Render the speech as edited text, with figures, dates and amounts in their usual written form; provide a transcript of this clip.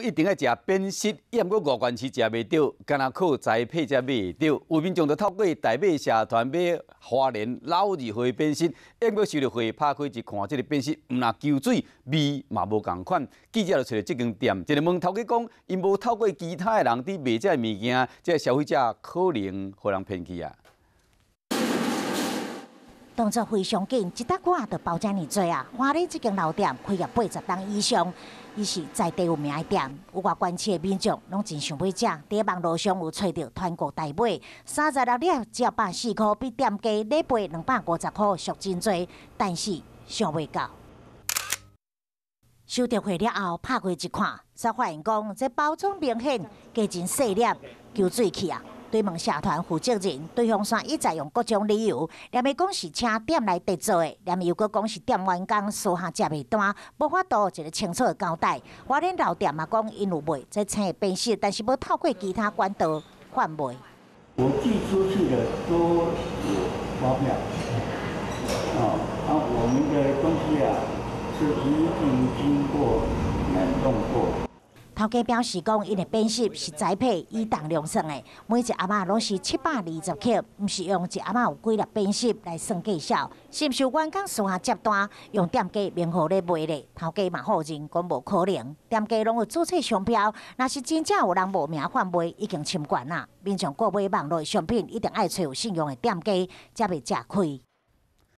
一定愛食扁食，抑毋過外縣市食袂著，干焦靠栽培才買會著。有民眾就透過大馬社團買花蓮老字號扁食，抑毋過收著貨拍開一看，這个扁食毋但勼水，味嘛無仝款。記者就揣著這間店，一个問頭家講，𪜶無透過其他的人佇賣這个物件，這个消費者可能予人騙去啊。動作非常緊，一搭掛就包遮爾濟啊！花蓮這間老店開業80冬以上，伊是在地有名的店，有外縣市的民眾攏真想欲食。佇網路上有揣著團購代買，36粒只要104箍，比店家咧賣250箍俗真濟，但是想袂到。收著貨了後，拍開一看，才發現講這包裝明顯加真細粒，勼水去啊！對問社團負責人，對方煞一再用各種理由，連伊講是請店內特做的，連又閣講是店員工私下接的單，無法度一个清楚的交代。花蓮老店嘛講，𪜶有賣這青的扁食，但是無透過其他管道販賣。我寄出去的都有發票，啊，我們的東西啊是一定經過冷凍過。頭家表示講，𪜶的扁食是栽培以重量算的，每一盒仔攏是720克，毋是用一盒仔有幾粒扁食來算價數。是毋是有員工私下接單，用店家名號咧賣咧？頭家嘛否認講無可能，店家攏有註冊商標，若是真正有人冒名販賣，已經侵權啦。民眾購買網路商品，一定愛揣有信用的店家，才袂食虧。